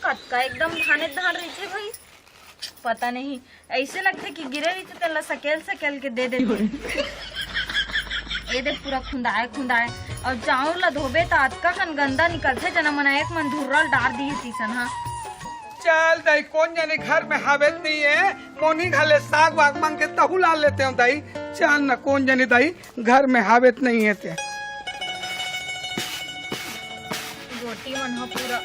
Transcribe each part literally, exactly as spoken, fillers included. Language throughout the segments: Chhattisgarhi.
अतका एकदम धाने धान रहिथे भाई, पता नहीं, ऐसे लगथे कि गिरे रहिथे तेला सकेल सकेल के दे देथे। ए दे पूरा खुंदाए खुंदाए, अउ चाउर ला धोबे त अतका कन गंदा निकलथे, जना मन एक मन धुर्रल डार दिए तीसन हा। चल दाई, कोन जनी घर में हावे त नहीं है, मोनी घले साग वाग मांग के तहू ला लेते हो दाई। चल न कोन जनी दाई, घर में हावे त नहीं है ते। गोटी मन ह पूरा।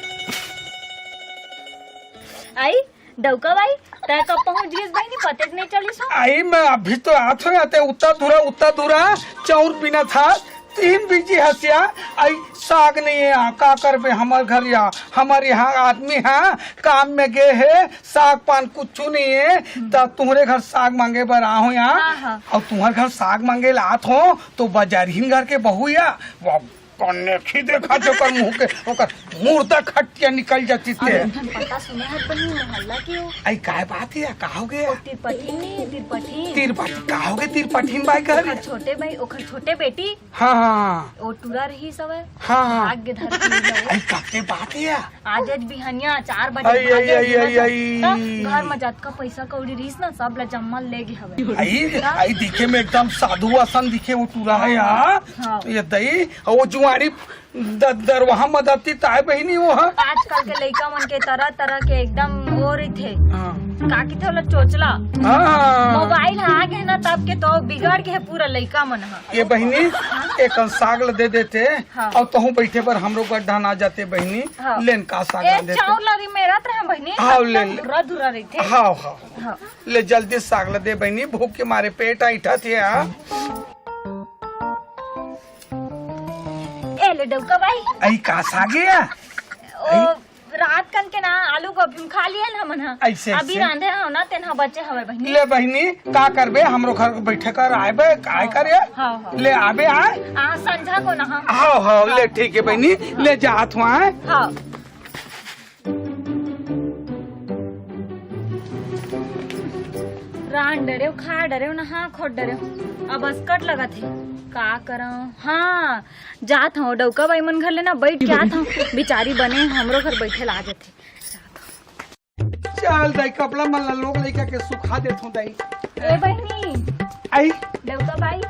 आई, डौका बाई, तै कब पहुंच गिस बहिनी, पतेच नहीं चलिस हो। आई, मैं अभी तो आत हो, आते उत्ता धुरा, उत्ता धुरा, चाउर पीना था, तीन बीजी हसिया, आई साग नहीं है, आ, का करबे हमर घर या, हमर यहाँ आदमी है, काम में गे है, साग पान कुछ नहीं है, त तुम्हरे घर साग मांगे बर आ हो यहाँ, हाँ, हाँ। अउ तुम्हर घर साग मांगे ला आत हो, तो बजारहीन घर के बहू या, वो कन्ने खी देखा जो कर मुंह के, ओकर मुर्दा खटिया निकल जाती ते। अरे, हम पता सुने हर बनी मोहल्ला के हो। आई, काय बात है, का हो गया? ओ तिरपठिन नहीं है, तिरपठिन। तिरपठिन, का हो गया तिरपठिन बाई घर? ओकर छोटे भाई, ओकर छोटे बेटी। हाँ, हाँ, हाँ। ओ टूरा रही सवे। हाँ, हाँ। भाग के धर के ले गए। आई, का के बात है? आज, आज बिहनिया चार बजे आई, भागे आई, आई, बिना आई, जा-, आई। तब घर में जतका पैसा कौड़ी रहीस ना, सब ला जम्मा ले गे हवे। आई, तब आई, दिखे में एकदम साधु असन दिखे वो टूरा है यार। हाँ। ये दई, वो जुआरी द-, दरवाहा मदती ताय बहिनी वो ह। आजकल के लइका मन के तरह तरह के एकदम वो रहिथे। हाँ। का कहिथे ओला, चोचला। हाँ। मोबाइल ह आ गे ना, तब के तो बिगड़ गे पूरा लइका मन ह। ये बहिनी, एक साग ल दे देते, हाँ। अउ तहूँ बैठे बर हमरो गड्ढा ना जाते बहिनी। हाँ। लेन का साग ए, ला देते। चाउर ला रही मेरा तरह बहिनी, हाँ, एकदम ले ले। धुरा धुरा रहिथे। हाँ, हाँ। हाँ। ले जल्दी साग ला दे बहिनी, भूख के मारे पेट ऐंठत हे, हाँ। ए ले डौका बाई। आई का साग ए? ओ, रात कन के ना आलू गोभी में खा लिया ना हमन हा। ऐसे, अभी ऐसे। रांधे हो ना, तेन हा बचे हवे बहिनी। ले बहिनी, का करबे, हमरो घर को बैठे कर आए बे, काय हाँ, करे? हाँ, हाँ। ले आबे आए। आ, संझा को ना हम। हाँ, हाँ, ले ठीक है बहिनी, ले जात हुआ है। हाँ। रांध डरेव, खा डरेव, नहा खोद डरेव। अब असकट लगत हे। का करंव? हाँ, जात हंव, डौका बाई मन घर ले ना बइठ के आत हंव। बिचारी बने हमरो घर बइठे ला जथे। चल दाई, कपड़ा मन ला लोग लइका के सुखा देथंव दाई। ए बहिनी। आई। डौका बाई।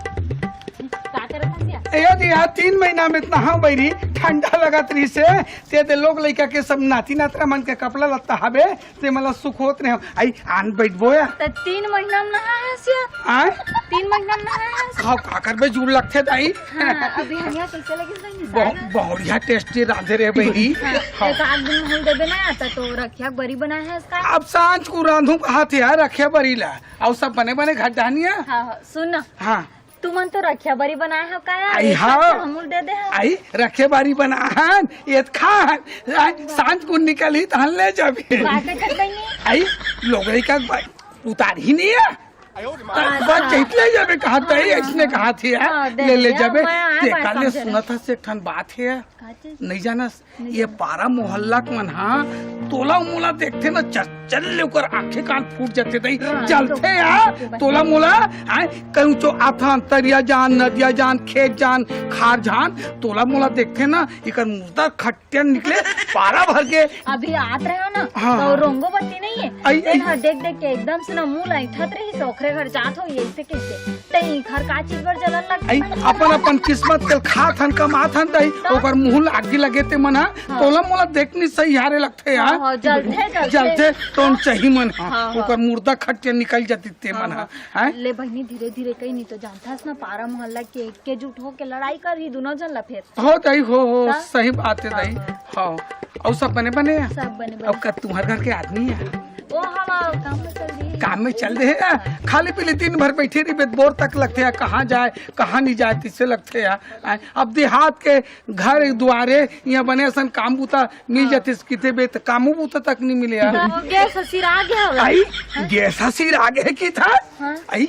का करत हस या? ए दे यार, तीन महीना में इतना हाँ बैरी ठंडा लगत रहिसे, ते दे लोग लइका के सब नाती नातरा मन के कपड़ा लत्ता हवे, ते मला सुखोत रहे। आई आन बैठबो या। त तीन महीना में नहाए हस या? आय? तीन महीना में नहाए हस? हाँ, का करबे, जुड़ लगथे दाई। हाँ, अभी हम यहाँ कैसे लगिस बहिनी, बहु-, साग? बहुड़िया tasty रांधे रे बहिनी। हाँ, हाँ। एक आध दिन हम देबे ना आता तो रखिया बरी बनाए हस का? अब सांझ को रांधू कहा थे यार, रखिया बरी ला। अउ सब बने बने घर जानी है। हाँ, हाँ, सुन ना। हाँ। तुमन तो रखिया बरी बनाए हो का यार? आई एक हाँ। साथ हमू ल दे दे हो। आई रखिया बरी बनाहन, एत खाहन। आई सांझ को निकली त हन ले जाबे। बात कर बहिनी। आई लोगई का ब-, उतार ही नहीं है। अच्छा। बस चहित ले जाबे कहा त हाँ, ऐसने हाँ। कहा थी यार। हाँ, दे ले ले दे, जाबे। मैं आए ते बात काले समझे सुनत हस एक ठन बात है। का चीज? नहीं जानस? ये पारा मोहल्ला के मन हा तोला मोला देखथे ना, चल चल ले ओकर आंखें कान फूट जाथे दई। हाँ, जलथे तो यार, तोला मोला, आय, कहूँ चो आथन, तरिया जान, नदिया जान, खेत जान, खार जान, तोला मोला देखथे ना, एकर मुर्दा खट्टिया निकले, पारा भर के। अभी आत रहे हो ना, हाँ। तो रोंगो बत्ती नहीं है। आई, तेन आई। हा देख देख के एकदम से ना मुंह ला ऐंठत रही, तो ओखरे घर जात हो, यही से कैसे? तई घर का चीज बर जलन लगथे? आई, अपन अपन किस्मत के खात हन, कमात हन, तई तो? ओकर मुंह ला आगी लगे ते मन हा, हाँ। तोला मोला देख नहीं सही हारे लगथे हाँ, यार। हाँ, जलथे, जलथे। जलथे, तोन चाही मन हा। हाँ, हाँ। ओकर मुर्दा खट के निकल जाती ते मन हा। हाँ। हैं? ले बहिनी, धीरे धीरे कहीं नहीं तो जानथस ना, पारा मोहल्ला के एकजुट होके लड़ाई करही, दोनों झन ला फेर। हो दाई, हो, हो, हाँ? सही बात है दाई। हाँ, हाँ। हाँ। अउ सब बने बने हैं? सब बने बने। अब का तुम्हारे घर के आदमी है? ओ, हम काम में चल दिए। काम में चल रहे हैं? हाँ। खाली पीली दिन भर बैठे रही, बोर तक लगथे हैं, कहाँ जाए, कहाँ नहीं जाए, तिससे लगथे हैं। आय, अब देहात के घर दुआरे यहाँ बने असन काम बूता मिल हाँ। जाते, किते बे त कामो बूता तक नहीं मिले हैं। तो गैस सिरा गया होगा। आई, हाँ? गैस सिरा गया की था? हाँ। आई,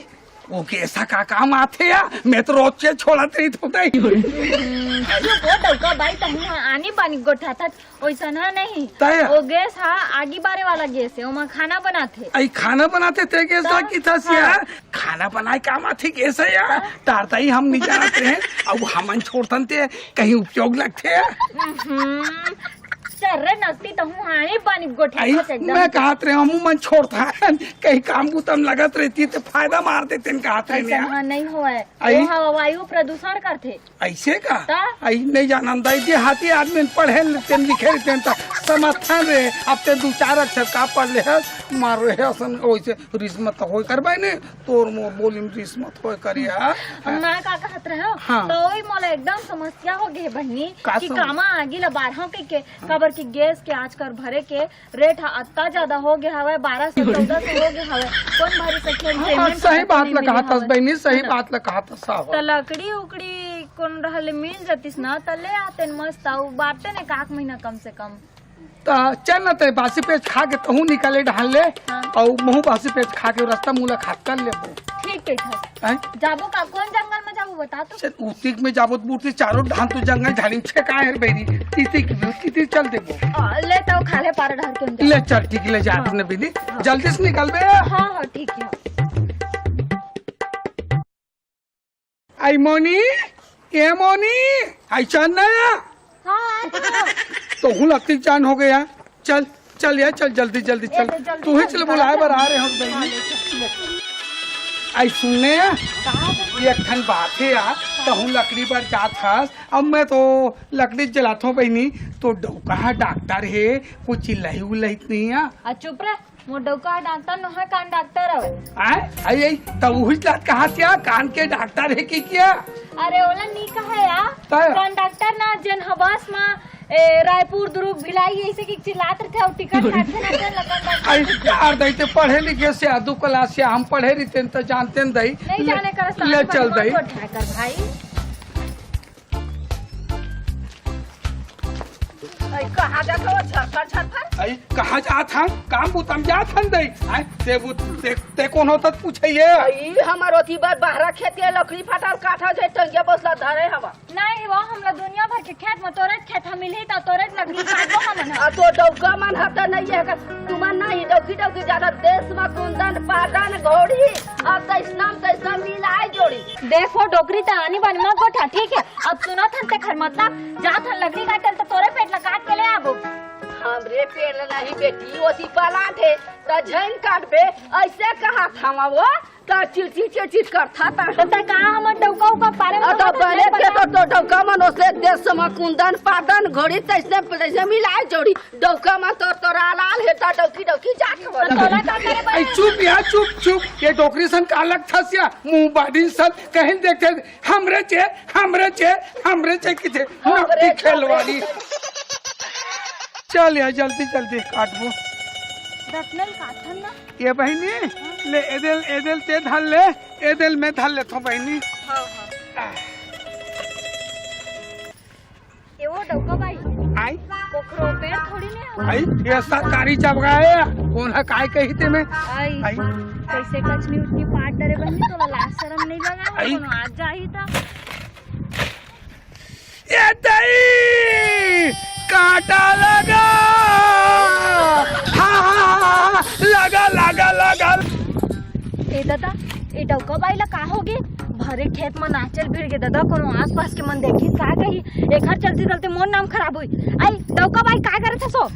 वो कैसा का काम आथे या? मैं तो रोज के छोड़त रही तो नहीं। हम्म, यो वो डौका बाई, तहु आनी बानी गोठा था, वैसा ना नहीं। तय? वो गैस हा, आगी बारे वाला गैस है, ओमा खाना बनाथे। आई खाना बनाथे ते गैस ता? ला की था सिया? हाँ। खाना बनाए काम आथे गैस है या? हाँ। तारता ही हम नहीं जानते हैं, अब हमन छोड़तन ते कहीं उपयोग लगथे या? हम्म, चल रे नस्ती, तहूँ हानी पानी गोठिया आई, खस एकदम। मैं कहत रहे, हमू मन छोड़थन, कहीं काम बुता म लगत रहितेन, त फायदा मार देतेन, कहत रहे अइसन यार। हाँ, नहीं होय। आई। वो हवा वायु प्रदूषण करथे। अइसे का? त? आई, नहीं जानन दाई, देहाती आदमी पढ़े रहितेन, लिखे रहितेन, त समझथन रे। अब ते दू चार अक्षर का पढ़ ले हस, मार रहे असन, ओइसे रिस मत होय करबे ने, तोर मोर बोली म रिस मत होय करिया। मैं का कहत रहे हो? हाँ। त ओही मोला एकदम समस्या हो गे बहिनी, का कि समस्या? कामा आगी ला बारहव कहिके, काबर कि गैस के आजकल भरे के रेट ह अत्ता ज्यादा हो गे हवय, बारह सौ, चौदह सौ हो गे हवय। कोन भरी सकही? हाँ, payment सही करत बात नहीं ला मिले कहत हस हवय। बहिनी, सही है ना? बात ला कहत हस, साहब। त लकड़ी उकड़ी कोन डहर ले मिल जतिस ना, त ले आतेन मस्त, अउ बांटतेन एकाक महीना कम से कम। त चल ना, ते बासी पेज खा के तहूँ निकाले डहान ले, हाँ। अउ महूँ बासी पेज खा के रस्ता मुलाकात कर लेबो। ठीक है, ठीक। हैं? जाबो का, कोन जंगल में जाबो, बता तो। चल, उतिक में जाबो, त बुढ़ती चारों डहान तो जंगल झाड़ी छेकाए हे बहिनी। तीती की, तीती चल देबो। आ, ले तो खा ले, पारा डहर के हम ले जाबो। चल, ठीक, ले जा हाँ। अपने बहिनी। हाँ। जल्दी से निकलबे। हाँ, हाँ, ठीक है। आई मोनी, ए मोनी, आई चल ना। हाँ, आ रही हूँ। तहूँ लत्ती जान हो गे। चल, चल यार, चल जल्दी, जल्दी ए, चल। तो जल्दी, तू ही जल्दी चल, करो, बुलाए बर चल। आ रहे हो बहिनी। हाँ, ले चल। आई सुन ने, कहाँ से? एक ठन बात हे यार, तहूँ लकड़ी बर जात हस, अब मैं तो लकड़ी जलात हूँ बहिनी, तो डौका हा डॉक्टर हे, कुछ चिल्लाई उल्लाई तो नहीं है? आ, चुप रह। मोर डौका डॉक्टर नोहे, कान डॉक्टर हवे। आय? आई, आई, त उही बात कहा क्या? कान के डॉक्टर हे कि क्या? अरे, ओला नी कहे या। त? कान डॉक्टर ना, जेन ह बस म, ए, रायपुर, दुर्ग, भिलाई, ऐसे कि चिल्लात रहिथे अउ टिकट काटथे ना, तेन ल कान डॉक्टर। आई, यार, दई ते पढ़े लिखे से, आदू क्लास से हम पढ़े रहितेन त जानतेन दई। नहीं ले, जाने कर, ले चल दई। कर भाई। अई, कहाँ जात हव छरफर छरफर? अई, कहाँ जात हन? काम बुता म जात हन दई। आय, ते बु-, ते, ते कोन होत पूछे ये? अई, हमर ओती बर बहरा खेत के लकड़ी फाटा ल काटा जे टंगिया बस ला धरे हवा। नहीं वो हमला दुनिया भर के खेत म तोरेच खेत ह मिलही त तोरेच लकड़ी काटबो हमन ह। आ तो डौका मन ह त नहीं है का? तुमन नहीं डौकी डौकी जादा देश म कुंदन पादन घोड़ी, अब त इस्लाम त इस्लाम मिलाए जोड़ी। देखो डोकरी त आनी बानी मत गोठा, ठीक है? अब सुनत हन तेखर मतलब, जात हन लकड़ी काटे ल त तोरे पेट ल काट के ले आबो। हमरे पेट ल नहीं बेटी, ओती पलांट हे, त झन काटबे, अइसे कहत हवा वो, त चिड़चिड़ चिड़चिड़ करथा त। त तैं का हमर डौका उका के बारे म अ, त सोचत बने हस के बता। तो, तो डौका मन ओसे देश म कुंदन पादन घोड़ी तइसने, तइसने मिलाए जोड़ी। डौका मन तोर, तोर आलाल हे, त डौकी, डौकी जात हवा। त तोला का करे बर? अई, चुप यार, चुप, चुप। ये डोकरी सन का लगथस या? मुंह बाढ़िन सन, कहीं देखथे, हमरे चे, हमरे चे, हमरे चे किथे? हमरे नकटी खेलवाड़ी। चल यार, जल्दी, जल्दी काटबो। दतनल काटन ना। ये बहिनी, ले, एदे ल, एदे ल ते धर ले, एदे ल मैं धर लेथों बहिनी। हाँ, हाँ। ए वो डौका बाई। आई? कोखरो पेड़ थोड़ी ने हवय। आई? ये सरकारी जगह हे, कोन ह काय कही ते में? आई। आई? कइसे कचनी उचनी पाट डरे बहिनी, तोला लाज शरम नहीं लगा? आई? कोनो आ जाही त। ए दई, कांटा लगा। हाँ, हाँ, हाँ, हाँ, लगा, लगा, लगा। ए ददा, ए डौका बाई ला का होगे? भरे खेत म नाचेल भिड़ गे ददा, कोनो आसपास के मन देखी का कही? एखर चलते चलते मोर नाम खराब होई। आई, डौका बाई का करत हस ओ?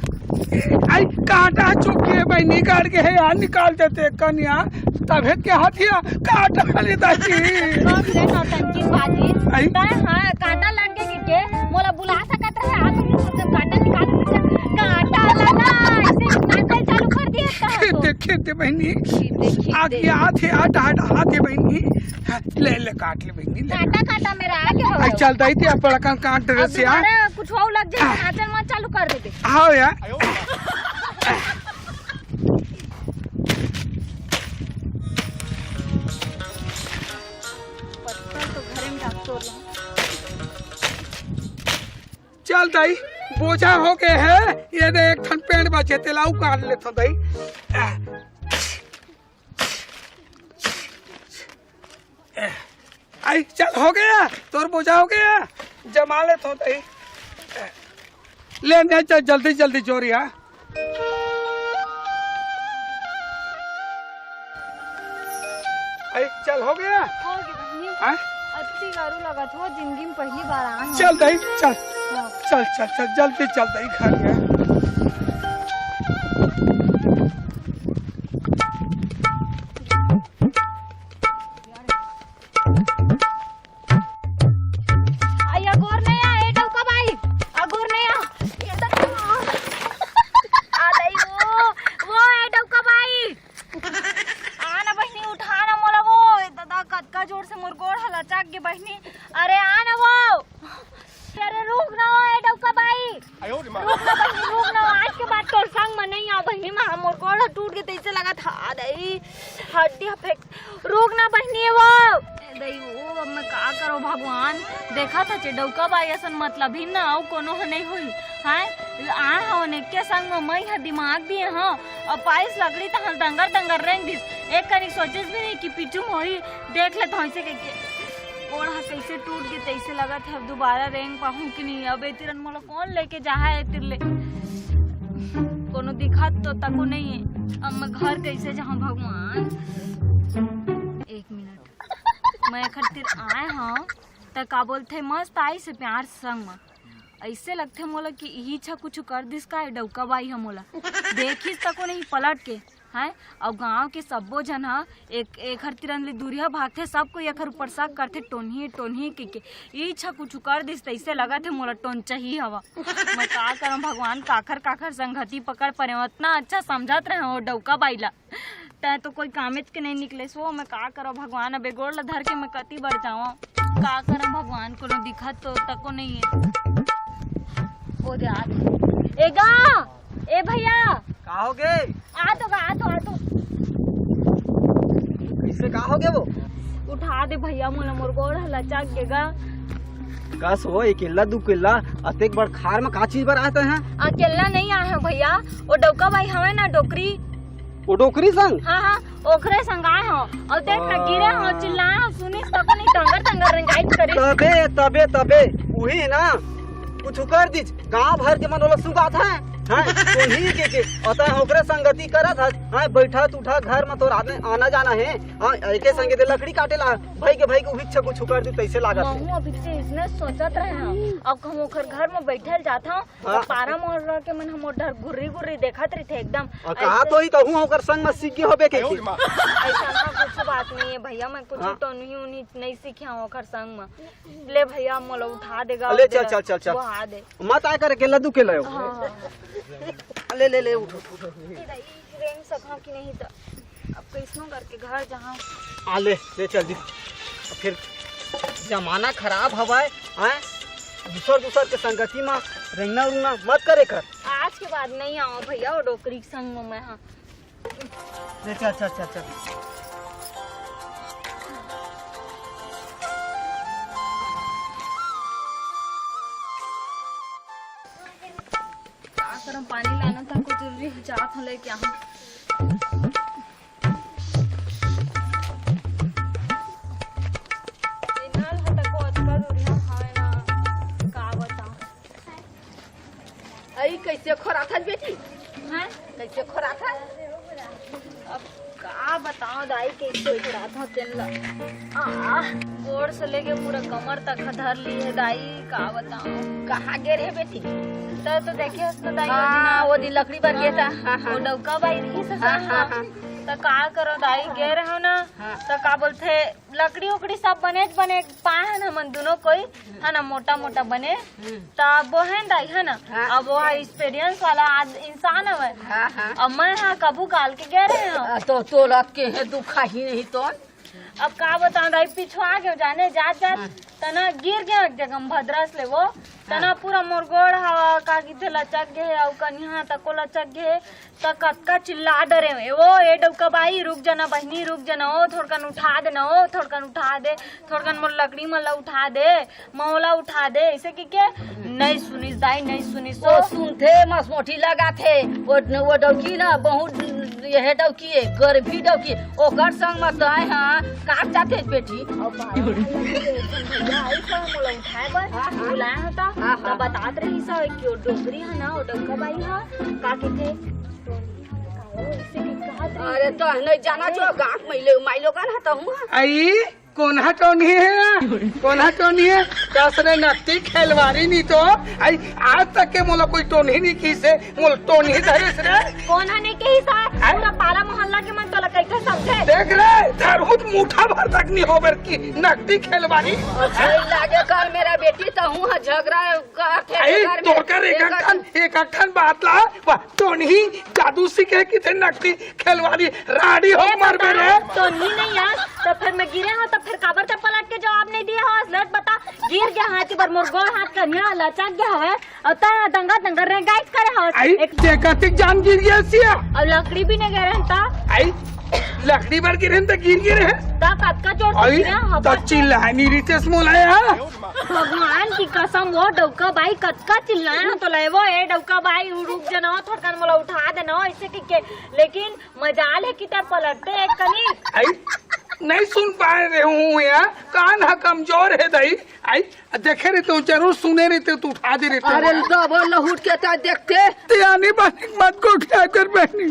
आई, कांटा चुप के बाई निकाल के हे यार, निकाल देते कन यार, तभे के हाथ या कांटा ले दाई। बस रे नौटंकी बाजी। आई? तैं हाँ, कांटा लग गे के, मोला बुला सकत रहे, आज हम कांटा निकाल के, कांटा लगा, ऐसे नाचल चालू कर दिए का? खेते, खेते बहिनी। खेते, खेते। आगे हाथ हे, आटा, आटा, हाथ हे बहिनी। हाँ, ले, ले, काट ले बहिनी, ले। कांटा, कांटा मेरा आगे हो। आई चल दाई, ते अब बड़का कांट डरे अब से आ। दोबारा कुछ हो लग जाए, नाचल मत चालू कर देबे। हाँ यार। पत्थर तो घरे में रख तोड़ ला। चल दाई, बोझा हो गे हे। ये दे एक ठन पेड़ बचे, तेला अउ काट लेथों दाई। आई, चल, हो गे, तोर बोझा हो गे, जमा लेथों दाई। ले, ले, चल, जल्दी, जल्दी जोरिया। आई, चल, हो गे। हो गे बहिनी। हाँ? अत्ती गारू लगत हो, जिंदगी में पहली बार आए हो। चल दाई, चल। हाँ। चल, चल, चल, जल्दी चल दाई घर में। रुक ना बहिनी, रुक ना, आज के बाद तोर संग म नइ आंव बहिनी, मैं मोर गोड़ ह टूट गे तइसे लगत हे। आ दई, हड्डी ह फेंक, रुक ना बहिनी वो। ए दई वो, अब मैं का करों भगवान, देखत हच डउका बाई असन मतलबहिन ना, अउ कोनो ह नइ होही। हाय, आय हवन एके संग म, मैं ह दिमाग दिए हंव, अउ पाइस लकड़ी तहां डंगर डंगर रेंग दिस, एक कनिक सोचिस भी नहीं कि पीछू म होही, देख ले तइसे कहिके। गोड़ ह कइसे टूट गे तइसे लगत हे, अब दुबारा रेंग पाहूं कि नहीं। अब ए तीर मोला कोन लेके जाहय ए तीर ले? कोनो दिखत तो तको नइ हे। अब मैं घर कइसे जाहूं भगवान? एक मिनट, मैं एखर तीर आय हंव, त का बोलथे, मस्त आइस हे प्यार संग म। अइसे लगथे मोला कि इही छा कुछु कर दिस का, ए डउका बाई ह मोला। देखिस तको नइ पलट के। हैं? अउ गांव के सब्बो झन ह एक, एखर तीर ले दूरिहा भागथे, सब कोई एखर ऊपर शक करथे, टोनही, टोनही कहिके। इही छा कुछु कर दिस, तइसे लगत हे मोला टोनचही हवय। मैं का करंव भगवान, काखर, काखर संगति पकड़ परेंव, अतना अच्छा समझत रहेंव ओ डउका बाई ला। तैं तो कोई कामेच के नइ निकलेस वो, मैं का करंव भगवान, अब ए गोड़ ला धर के मैं कति बर जावंव, का करंव भगवान, कोनो दिखत तो तको नइ हे। ओ दे आत हे। ए गा, ए भइया। का हो गे? आ तो गा, आ तो, आ तो। कइसे का हो गे वो? उठा दे भइया, मोला मोर गोड़ ह लचक गे गा। कस वो, अकेल्ला दुकेल्ला, अतेक बड़ खार म का चीज बर आय तैं ह? अकेल्ला नइ आय हंव भइया, ओ डउका बाई हवय ना डोकरी। ओ डोकरी संग? हाँ, हाँ, ओकरे संग आय हंव। अउ देख ना, गिरे हंव, चिल्लाय हंव, सुनिस तको नइ, डंगर डंगर रेंगाइच करिस। तबे, तबे, तबे, उही ना, कुछु कर दिस। गांव भर के मन ओला सुंघात हे, हैं? टोनही कहिके, अउ तैं ओकरे संगति करत हस, हैं? बइठत उठत घर म तोर आने, आना जाना हे, हैं? एके संगे ते लकड़ी काटे ला, भई के, भई के उही छा कुछु कर दिस, तइसे लागत हे। महूं अभी से इसने सोचत रहेंव, अब कहूं ओखर घर म बइठे ल जात हंव, हाँ। त पारा मोहल्ला के मन ह मोर डहर गुर्री गुर्री देखत रहिथे एकदम। अउ कहा अइसे तो ही कहूं ओकर संग म सीख गे होबे कहिके। अइसन कुछु बात नइ हे भइया, मैं कुछु हाँ। टोनही उनही नइ सीखे हंव ओखर संग म। ले भइया, मोला उठा दे गा, ले, चल, चल, चल, चल। बहा दे। मत आय कर अकेल्ला दुकेल्ला हो। हाँ, हाँ। ले, ले, ले, उठ, उठ, उठ। ए दाई, रेंग सकंव कि नहीं त अब कइसनो करके घर जाहूं। आ ले, ले चल दी। अब फेर जमाना खराब हवय, हैं? दूसर, दूसर के संगति म रेंगना रुंगना मत करे कर। आज के बाद नइ आंव भइया, ओ डोकरी के संग म मैं ह। ले चल, चल, चल, चल। का करंव, पानी लाना तको जरूरी हे, जात हंव लेके आहूं। ए नल ह तको अतका दूरिहा हवय ना, का बतावंव। अई, कइसे खोराथस बेटी? हैं? कइसे खोराथस? अब का बतावंव दाई, कइसे खोराथंव तेन ला। आ, गोड़ से लेके पूरा कमर तक ह धर लिहे दाई, का बतावंव। कहाँ गे रहे बेटी? त तो देखे हस ना दाई, हाँ, ओ दिन लकड़ी बर गे त, हाँ, हाँ। ओ डउका बाई रहिस हे हाँ, हाँ, हाँ। त का करंव दाई, गे रहेंव ना, हाँ। त का बोलथे, लकड़ी उकड़ी सब बनेच बने पाए हन हमन दुनों कोई, है ना, मोटा मोटा बने। हम्म। त बोहेन दाई, है ना, हाँ। अब वो है experience वाला आद-, इंसान हवय। हाँ, हाँ। अब मैं हा कभू गाल के गे रहेंव। आ, तो तोलत के हे दुखा ही नहीं तो। अब का बतावंव दाई, पिछुआ गे जाने जात जात, हाँ। तना गिर गे एक जगह म भद्रस ले वो, तना हाँ। पूरा मोर गोड़ हवा का कहिथे लचक गे हे, अउ कनिहा तको लचक गे हे। त कतका चिल्ला डरे हे, "ओ, ए डउका बाई, रुक जा ना बहिनी, रुक जा ना, ओ, थोड़कन उठा दे ना, ओ, थोड़कन उठा दे, थोड़कन मोर लकड़ी मन ला उठा दे, मोला उठा दे," अइसे कहिके नइ सुनिस दाई, नइ सुनिस। ओ सुनथे मसमोटी लगाथे, ओ, ओ डउकी ना बहुत ये हे डउकी हे, गरभी डउकी, ओकर संग म तैं ह काट जाते बेटी। अउ बाबा, भइया आइस ह मोला उठाए बर, हाँ, हाँ। बुलाए ह त, हाँ, त हाँ। बतात रहिस ह कि ओ डोकरी ह ना, ओ डउका बाई ह, का कहिथे, अरे तो नहीं जाना जो गांव में ले माई लोगन ह तो हूँ। आई कोन्हा टोनही हे, कोन्हा टोनही हे, कस रे नकटी खेलवारी नी तो। आई आज तक के मोला कोई टोनही नी किसे, मोला टोनही धरिस रे। कोन्हा नहीं कही सा, आई? पूरा पारा मोहल्ला के मन तोला कैसे समझे? देख रे, धरहूत मुठा भर तक नी होबर की नकटी खेलवारी। सही लागे कर मेरा बेटी, तो हूँ झगड़ा करथे आई, घर में। तोर कर एक एक अकठन, एक अकठन बात ला, वाह, टोनही जादू सीखे कि थे नकली खेलवाड़ी राड़ी हो ए मरबे रे। बता, टोनही नहीं यार, तो फिर मैं गिरे हूँ तो फिर काबर ते पलट के जवाब नहीं दिए हवस? ले बता, गिर गया हाथ बर, मोर गोड़ हाथ करिया लचक गया है, अउ तैं दंगा दंगा रेंगाइस करे हवस। आई, एक देखा तिक जान गिर गया सिया। अउ लकड़ी भी नहीं गिरे हन ता। आई, लकड़ी बर गिरे हन ता गिर गिरे हैं। ता कतका जोर से आई, गिरे हवस? ता चिल्लाए नहीं रितेश मोला यार। भगवान की कसम, वो डौका बाई कतका चिल्लाए हन तो ले वो, ए डौका बाई, रुक जाना, थोड़कन मोला उठा देना, ऐसे कह के। लेकिन मजाल है कि तैं पलटते एक कनी। आई, नहीं सुन पाए रहे हूँ यार, कान हा कमजोर है दई। आई, देखे रहते हूँ, जरूर सुने रहते हूँ, तू उठा दे रहते हूँ। अरे दबो लहुट के तैं देखते। ते आनी बानी मत गोठिया कर बहनी।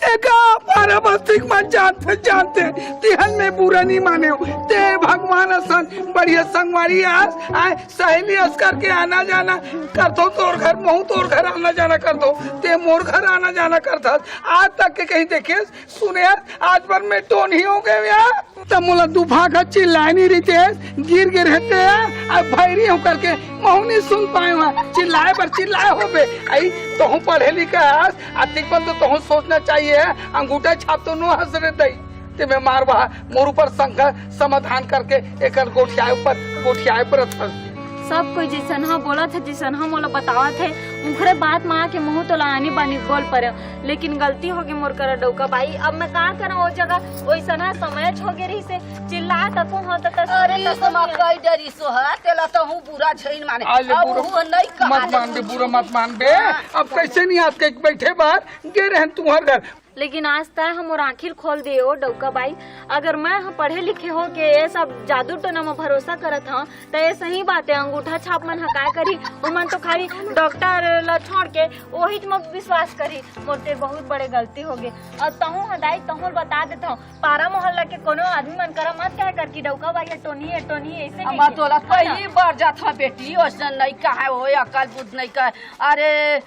एका हमारा बस्ती के मन जानते, जानते, तिहन में बुरा नहीं माने हो। ते भगवान असन बढ़िया संगवारी आस, आए सहेली अस करके आना जाना करथो तोर घर, महूँ तोर घर आना जाना करथो, ते मोर घर आना जाना करथस। आज तक के कहीं देखे सुने यार, आज बर मैं टोन ही हो गए यार। तब मोला दुभाग ह चिल्लाए नहीं रितेश, गिर गे रहते यार, अब भैरी हूँ करके महूँ नहीं सुन पाए हुआ। चिल्लाए बर चिल्लाए हो बे। आई, तोहूँ पढ़े लिखे हस, अतिक मन तो तोहूँ सोचना चाहिए है। अंगूठा छाप तो नो हंस रे दई। ते मैं मारवा मोर ऊपर संघ समाधान करके एकर गोठियाए ऊपर, गोठियाए पर अथस। सब कोई जैसन ह बोलत है, जैसन ह मोला बतावत है, उनखरे बात मा आके महूँ तोला आनी बानी बोल परे, लेकिन गलती हो गई मोर करा डौका बाई। अब मैं का करा, वो जगह वैसन ह समय हो गए रही से चिल्ला तको हो तो तस अरे, सुने तको इस मा नहीं। कई डरी सो है, तेला तो हूँ बुरा झइन माने। आ ले अब बुरा हूँ नहीं कहा मत ले मान बे, बुरा मत मान बे। हाँ। अब कैसे नहीं आज के बैठे बार गे रहन तुम्हार घर। लेकिन आज तय ह मोर आँखी ल खोल दे ओ डौका बाई। अगर मैं ह पढ़े लिखे हो के ये सब जादू टोना म भरोसा करत हव, त ये सही बात है, अंगूठा छाप मन ह काय करही? ओमन तो खाली डॉक्टर ला छोड़ के ओहिच म विश्वास करही। मोर ते बहुत बड़े गलती हो गे। अउ तहूँ ह दाई, तहूँ ल बता देत हव, पारा मोहल्ला के कोनो आदमी मन करा मत कहे कर कि डौका बाई ह टोनी है, टोनी है, ऐसे अब कहिके। तोला है ना? पहली बार जात हव बेटी, ओसन नहीं कहे हो, अकल बुद्धि नहीं कहे। अरे,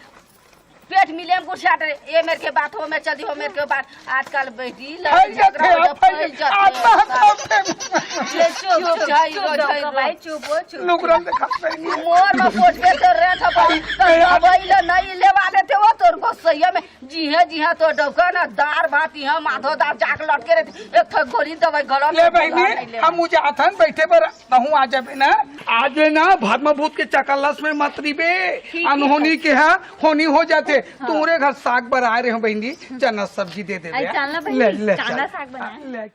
पेट मिले में गुस्सा रे, ये मेरे के बात हो, मैं चल दी हो, मेरे के बात। आजकल बेटी फैल लड़ाई जाते झगड़ा हो हैं, जाए, फैल फैल जाते जाते हैं। आत्मा हत्या होते हैं। ये चुप, चुप, चुप, जाई, चुप, हो जाई, डौका हो। बाई, चुप हो, चुप। नुकरान दिखा रही है। मोर में पोट में तो रहे था भाई, अरे, तो मेरा दवाई ले नहीं लेवा देते हो, तोर गोसैया में जी है, जी है, तो डौका ना दार भात यहाँ माधो दार जाके लटके रहते, एक ठो गोली दवाई गला ले में बहनी, ले। हम मुझे आथन बैठे पर कहूँ आ जाबे ना, आज ले ना भस्म भूत के चकल्लस में मत रहिबे। ठीक है। अनहोनी के हा होनी हो जाथे। हाँ। तोरे घर साग बर आए रहे हो बहनी, चना सब्जी दे दे आई दे। चलना बहनी, ले, ले, चना चल। साग बनाए। ले।